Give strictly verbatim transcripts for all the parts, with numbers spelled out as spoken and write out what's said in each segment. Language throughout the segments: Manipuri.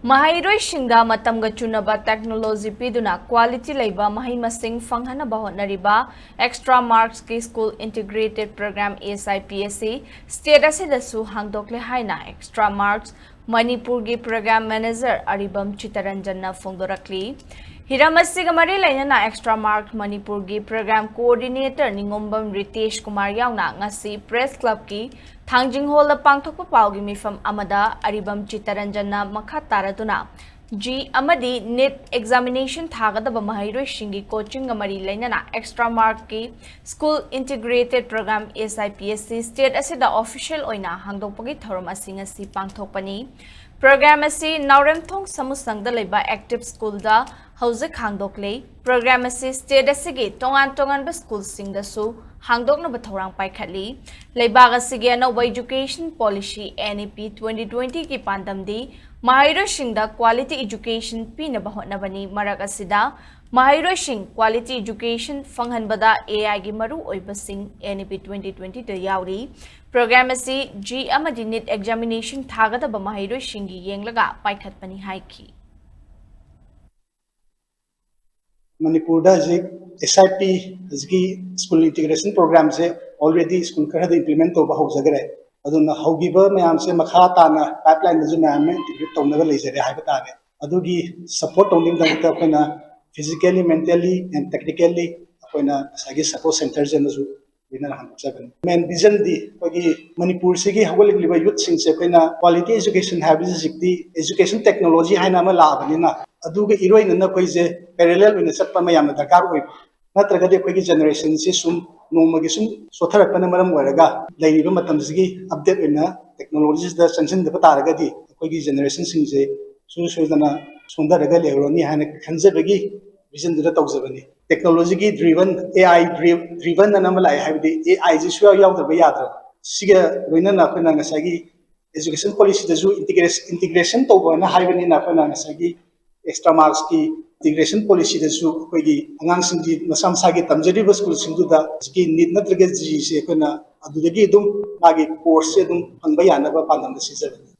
ꯃꯍꯩꯔꯣꯏꯁꯤꯡꯗ ꯃꯇꯝꯒ ꯆꯨꯅꯕ ꯇꯦꯛꯅꯣꯂꯣꯖꯤ ꯄꯤꯗꯨꯅ ꯀ꯭ꯋꯥꯂꯤꯇꯤ ꯂꯩꯕ ꯃꯍꯩ ꯃꯁꯤꯡ ꯐꯪꯍꯟꯅꯕ ꯍꯣꯠꯅꯔꯤꯕ ꯑꯦꯛꯁꯇ꯭ꯔꯥ ꯃꯥꯔꯛꯁꯀꯤ school integrated programme, S I P, ꯑꯁꯤ ꯁ꯭ꯇꯦꯠ ꯑꯁꯤꯗꯁꯨ ꯍꯥꯡꯗꯣꯛꯂꯦ ꯍꯥꯏꯅ ꯑꯦꯛꯁꯇ꯭ꯔꯥ ꯃꯥꯔꯛꯁ ꯃꯅꯤꯄꯨꯔꯒꯤ ꯄ꯭ꯔꯣꯒ꯭ꯔꯥꯝ ꯃꯦꯅꯦꯖꯔ ꯑꯔꯤꯕꯝ ꯆꯤꯇꯔꯟꯖꯟꯅ ꯐꯣꯡꯗꯣꯔꯛꯂꯤ꯫ ꯍꯤꯔꯝ ꯑꯁꯤꯒ ꯃꯔꯤ ꯂꯩꯅꯅ ꯑꯦꯛꯁꯇ꯭ꯔꯥ ꯃꯥꯔꯛ ꯃꯅꯤꯄꯨꯔꯒꯤ ꯄ꯭ꯔꯣꯒ꯭ꯔꯥꯝ ꯀꯣꯑꯣꯔꯗꯤꯅꯦꯇꯔ ꯅꯤꯉꯣꯝꯕꯝ ꯔꯤꯇꯦꯁ ꯀꯨꯃꯥꯔ ꯌꯥꯎꯅ ꯉꯁꯤ ꯄ꯭ꯔꯦꯁ ꯀ꯭ꯂꯕꯀꯤ ꯊꯥꯡꯖꯤꯡ ꯍꯣꯜꯗ ꯄꯥꯡꯊꯣꯛꯄ ꯄꯥꯎꯒꯤ ꯃꯤꯐꯝ ꯑꯃꯗ ꯑꯔꯤꯕꯝ ꯆꯤꯇꯔꯟꯖꯟꯅ ꯃꯈꯥ ꯇꯥꯔꯗꯨꯅ ꯖꯤ ꯑꯃꯗꯤ ꯅꯤꯠ ꯑꯦꯛꯖꯥꯃꯤꯅꯦꯁꯟ ꯊꯥꯒꯗꯕ ꯃꯍꯩꯔꯣꯏꯁꯤꯡꯒꯤ ꯀꯣꯆꯤꯡꯒ ꯃꯔꯤ ꯂꯩꯅꯅ ꯑꯦꯛꯁꯇ꯭ꯔꯥ ꯃꯥꯔꯛꯀꯤ school integrated programme, S I P, ꯑꯁꯤ ꯁ꯭ꯇꯦꯠ ꯑꯁꯤꯗ ꯑꯣꯐꯤꯁꯤꯌꯦꯜ ꯑꯣꯏꯅ ꯍꯥꯡꯗꯣꯛꯄꯒꯤ ꯊꯧꯔꯝ ꯑꯁꯤ ꯉꯁꯤ ꯄꯥꯡꯊꯣꯛꯄꯅꯤ꯫ ꯄ꯭ꯔꯣꯒ꯭ꯔꯥꯝ ꯑꯁꯤ ꯅꯥꯎꯔꯦꯝꯊꯣꯡ ꯁꯃꯨꯁꯪꯗ ꯂꯩꯕ ꯑꯦꯛꯇꯤꯚ ꯁ꯭ꯀꯨꯜꯗ ꯍꯧꯖꯤꯛ ꯍꯥꯡꯗꯣꯛꯂꯦ꯫ ꯄ꯭ꯔꯣꯒ꯭ꯔꯥꯝ ꯑꯁꯤ ꯁ꯭ꯇꯦꯠ ꯑꯁꯤꯒꯤ ꯇꯣꯉꯥꯟ ꯇꯣꯉꯥꯟꯕ ꯁ꯭ꯀꯨꯜꯁꯤꯡꯗꯁꯨ ꯍꯥꯡꯗꯣꯛꯅꯕ ꯊꯧꯔꯥꯡ ꯄꯥꯏꯈꯠꯂꯤ꯫ ꯂꯩꯕꯥꯛ ꯑꯁꯤꯒꯤ ꯑꯅꯧꯕ ꯏꯗꯨꯀꯦꯁꯟ ꯄꯣꯂꯤꯁꯤ, ꯑꯦꯟ ꯏ ꯄꯤ twenty twenty ꯒꯤ ꯄꯥꯟꯗꯝꯗꯤ ꯃꯍꯩꯔꯣꯏꯁꯤꯡꯗ ꯀ꯭ꯋꯥꯂꯤꯇꯤ ꯏꯗꯨꯀꯦꯁꯟ ꯄꯤꯅꯕ ꯍꯣꯠꯅꯕꯅꯤ꯫ ꯃꯔꯛ ꯑꯁꯤꯗ ꯃꯍꯩꯔꯣꯏꯁꯤꯡ ꯀ꯭ꯋꯥꯂꯤꯇꯤ ꯏꯗꯨꯀꯦꯁꯟ ꯐꯪꯍꯟꯕꯗ ꯑꯦ ꯑꯥꯏꯒꯤ ꯃꯔꯨꯑꯣꯏꯕꯁꯤꯡ ꯑꯦꯟ ꯏ ꯄꯤ twenty twenty ꯗ ꯌꯥꯎꯔꯤ꯫ ꯄ꯭ꯔꯣꯒ꯭ꯔꯥꯝ ꯑꯁꯤ ꯖꯤ ꯑꯃꯗꯤ ꯅꯤꯠ ꯑꯦꯛꯖꯥꯃꯤꯅꯦꯁꯟ ꯊꯥꯒꯗꯕ ꯃꯍꯩꯔꯣꯏꯁꯤꯡꯒꯤ ꯌꯦꯡꯂꯒ ꯄꯥꯏꯈꯠꯄꯅꯤ ꯍꯥꯏꯈꯤ꯫ ꯃꯅꯤꯄꯨꯔꯗ ꯍꯧꯖꯤꯛ ꯑꯦꯁ ꯑꯥꯏ ꯄꯤ, ꯍꯧꯖꯤꯛꯀꯤ ꯁ꯭ꯀꯨꯜ ꯏꯟꯇꯤꯒ꯭ꯔꯦꯁꯟ ꯄ꯭ꯔꯣꯒ꯭ꯔꯥꯝꯁꯦ ꯑꯣꯜꯔꯦꯗꯤ ꯁ꯭ꯀꯨꯜ ꯈꯔꯗ ꯏꯝꯄ꯭ꯂꯤꯃꯦꯟ ꯇꯧꯕ ꯍꯧꯖꯈ꯭ꯔꯦ꯫ ꯑꯗꯨꯅ ꯍꯧꯈꯤꯕ ꯃꯌꯥꯝꯁꯦ ꯃꯈꯥ ꯇꯥꯅ ꯄꯥꯏꯞꯂꯥꯏꯟꯗꯁꯨ ꯃꯌꯥꯝ ꯑꯃ ꯏꯟꯇꯤꯒ꯭ꯔꯦꯠ ꯇꯧꯅꯕ ꯂꯩꯖꯔꯦ ꯍꯥꯏꯕ ꯇꯥꯔꯦ꯫ ꯑꯗꯨꯒꯤ ꯁꯄꯣꯔꯠ ꯇꯧꯅꯕꯒꯤꯗꯃꯛꯇ ꯑꯩꯈꯣꯏꯅ physically, mentally and technically ꯑꯩꯈꯣꯏꯅ ꯉꯁꯥꯏꯒꯤ ꯁꯄꯣꯔꯠ ꯁꯦꯟꯇꯔꯁꯦ ꯑꯃꯁꯨ ꯂꯣꯏꯅꯅ ꯍꯥꯡꯗꯣꯛꯆꯕꯅꯤ꯫ ꯃꯦꯟ ꯚꯤꯖꯟꯗꯤ ꯑꯩꯈꯣꯏꯒꯤ ꯃꯅꯤꯄꯨꯔꯁꯤꯒꯤ ꯍꯧꯒꯠꯂꯛꯂꯤꯕ ꯌꯨꯠꯁꯤꯡꯁꯦ ꯑꯩꯈꯣꯏꯅ ꯀ꯭ꯋꯥꯂꯤꯇꯤ ꯑꯦꯖꯨꯀꯦꯁꯟ ꯍꯥꯏꯕꯁꯤ ꯍꯧꯖꯤꯛꯇꯤ ꯑꯦꯖꯨꯀꯦꯁꯟ ꯇꯦꯛꯅꯣꯂꯣꯖꯤ ꯍꯥꯏꯅ ꯑꯃ ꯂꯥꯛꯑꯕꯅꯤꯅ, ꯑꯗꯨꯒ ꯏꯔꯣꯏꯅꯅ ꯑꯩꯈꯣꯏꯁꯦ ꯄꯦꯔꯦꯂꯦꯜ ꯑꯣꯏꯅ ꯆꯠꯄ ꯑꯃ ꯌꯥꯝꯅ ꯗꯔꯀꯥꯔ ꯑꯣꯏꯕ꯫ ꯅꯠꯇ꯭ꯔꯒꯗꯤ ꯑꯩꯈꯣꯏꯒꯤ ꯖꯦꯅꯦꯔꯦꯁꯟꯁꯤ ꯁꯨꯝ ꯅꯣꯡꯃꯒꯤ ꯁꯨꯝ ꯁꯣꯠꯊꯔꯛꯄꯅ ꯃꯔꯝ ꯑꯣꯏꯔꯒ ꯂꯩꯔꯤꯕ ꯃꯇꯝꯁꯤꯒꯤ ꯑꯞꯗꯦꯠ ꯑꯣꯏꯅ ꯇꯦꯛꯅꯣꯂꯣꯖꯤꯁꯤꯗ ꯆꯪꯁꯤꯟꯗꯕ ꯇꯥꯔꯒꯗꯤ ꯑꯩꯈꯣꯏꯒꯤ ꯖꯦꯅꯦꯔꯦꯁꯟꯁꯤꯡꯁꯦ ꯁꯨꯡꯁꯣꯏ ꯁꯣꯏꯗꯅ ꯁꯣꯟꯊꯔꯒ ꯂꯩꯍꯧꯔꯅꯤ ꯍꯥꯏꯅ ꯈꯟꯖꯕꯒꯤ ꯚꯤꯖꯟꯗꯨꯗ ꯇꯧꯖꯕꯅꯤ꯫ ꯇꯦꯛꯅꯣꯂꯣꯖꯤꯒꯤ ꯗ꯭ꯔꯤꯚꯟ, ꯑꯦ ꯑꯥꯏ ꯗ꯭ꯔꯤꯚꯟ ꯑꯅ ꯑꯃ ꯂꯥꯛꯑꯦ, ꯍꯥꯏꯕꯗꯤ ꯑꯦ ꯑꯥꯏꯁꯤ ꯁꯨꯡꯌꯥꯎ ꯌꯥꯎꯗꯕ ꯌꯥꯗ꯭ꯔꯕ꯫ ꯁꯤꯒ ꯂꯣꯏꯅꯅ ꯑꯩꯈꯣꯏꯅ ꯉꯁꯥꯏꯒꯤ ꯑꯦꯖꯨꯀꯦꯁꯟ ꯄꯣꯂꯤꯁꯤꯗꯁꯨ ꯏꯟꯇꯤꯒ꯭ꯔꯦꯁꯟ ꯇꯧꯕꯅ ꯍꯥꯏꯕꯅꯤꯅ ꯑꯩꯈꯣꯏꯅ ꯉꯁꯥꯏꯒꯤ ꯑꯦꯛꯁꯇ꯭ꯔꯥ ꯃꯥꯔꯛꯁꯀꯤ ꯏꯟꯇꯤꯒ꯭ꯔꯦꯁꯟ ꯄꯣꯂꯤꯁꯤꯗꯁꯨ ꯑꯩꯈꯣꯏꯒꯤ ꯑꯉꯥꯡꯁꯤꯡꯒꯤ ꯃꯁꯥ ꯃꯁꯥꯒꯤ ꯇꯝꯖꯔꯤꯕ ꯁ꯭ꯀꯨꯜꯁꯤꯡꯗꯨꯗ ꯍꯧꯖꯤꯛꯀꯤ ꯅꯤꯠ ꯅꯠꯇ꯭ꯔꯒ ꯖꯤꯁꯦ ꯑꯩꯈꯣꯏꯅ ꯑꯗꯨꯗꯒꯤ ꯑꯗꯨꯝ ꯃꯥꯒꯤ ꯀꯣꯔꯁꯁꯦ ꯑꯗꯨꯝ ꯐꯪꯕ ꯌꯥꯅꯕ ꯄꯥꯟꯗꯝꯗ ꯁꯤꯖꯕꯅꯤ꯫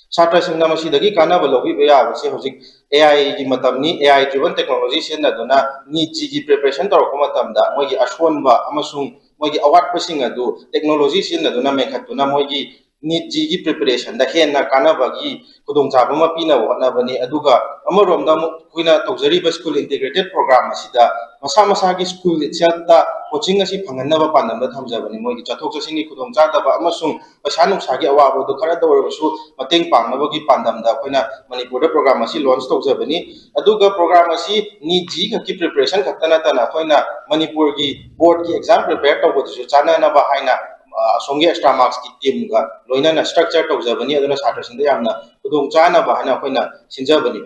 ꯁꯥꯇ꯭ꯔꯁꯤꯡꯅ ꯃꯁꯤꯗꯒꯤ ꯀꯥꯟꯅꯕ ꯂꯧꯕꯤꯕ ꯌꯥꯕꯁꯦ ꯍꯧꯖꯤꯛ AI ꯒꯤ ꯃꯇꯝꯅꯤ꯫ AI driven technology ꯁꯤꯖꯤꯟꯅꯗꯨꯅ NEET ꯒꯤ preparation ꯇꯧꯔꯛꯄ ꯃꯇꯝꯗ ꯃꯣꯏꯒꯤ ꯑꯁꯣꯟꯕ ꯑꯃꯁꯨꯡ ꯃꯣꯏꯒꯤ ꯑꯋꯥꯠꯄꯁꯤꯡ ꯑꯗꯨ technology ꯁꯤꯖꯤꯟꯅꯗꯨꯅ ꯃꯦꯟꯈꯠꯇꯨꯅ ꯃꯣꯏꯒꯤ NEET ꯒꯤ preparation ꯗ ꯍꯦꯟꯅ ꯀꯥꯟꯅꯕꯒꯤ ꯈꯨꯗꯣꯡꯆꯥꯕ ꯑꯃ ꯄꯤꯅꯕ ꯍꯣꯠꯅꯕꯅꯤ꯫ ꯑꯗꯨꯒ ꯑꯃꯔꯣꯝꯗ ꯑꯃꯨꯛ ꯑꯩꯈꯣꯏꯅ ꯇꯧꯖꯔꯤꯕ school integrated program ꯑꯁꯤꯗ ꯃꯁꯥ ꯃꯁꯥꯒꯤ school itself ꯇ coaching ꯑꯁꯤ ꯐꯪꯍꯟꯅꯕ ꯄꯥꯟꯗꯝꯗ ꯊꯝꯖꯕꯅꯤ꯫ ꯃꯣꯏꯒꯤ ꯆꯠꯊꯣꯛ ꯆꯠꯁꯤꯟꯒꯤ ꯈꯨꯗꯣꯡꯆꯥꯗꯕ ꯑꯃꯁꯨꯡ ꯄꯩꯁꯥ ꯅꯨꯡꯁꯥꯒꯤ ꯑꯋꯥꯕꯗꯨ ꯈꯔꯗ ꯑꯣꯏꯔꯕꯁꯨ ꯃꯇꯦꯡ ꯄꯥꯡꯅꯕꯒꯤ ꯄꯥꯟꯗꯝꯗ ꯑꯩꯈꯣꯏꯅ ꯃꯅꯤꯄꯨꯔꯗ program ꯑꯁꯤ launch ꯇꯧꯖꯕꯅꯤ꯫ ꯑꯗꯨꯒ program ꯑꯁꯤ NEET ꯈꯛꯀꯤ preparation ꯈꯛꯇ ꯅꯠꯇꯅ ꯑꯩꯈꯣꯏꯅ ꯃꯅꯤꯄꯨꯔꯒꯤ board ꯀꯤ exam prepare ꯇꯧꯕꯗꯁꯨ ꯆꯥꯟꯅꯅꯕ ꯍꯥꯏꯅ, ꯑ, ꯑꯁꯣꯝꯒꯤ extra marks ꯀꯤ team ꯒ ꯂꯣꯏꯅꯅ structure ꯇꯧꯖꯕꯅꯤ꯫ ꯑꯗꯨꯅ ꯁꯥꯇ꯭ꯔꯁꯤꯡꯗ ꯌꯥꯝꯅ ꯈꯨꯗꯣꯡ ꯆꯥꯅꯕ ꯍꯥꯏꯅ ꯑꯩꯈꯣꯏꯅ ꯁꯤꯟꯖꯕꯅꯤ꯫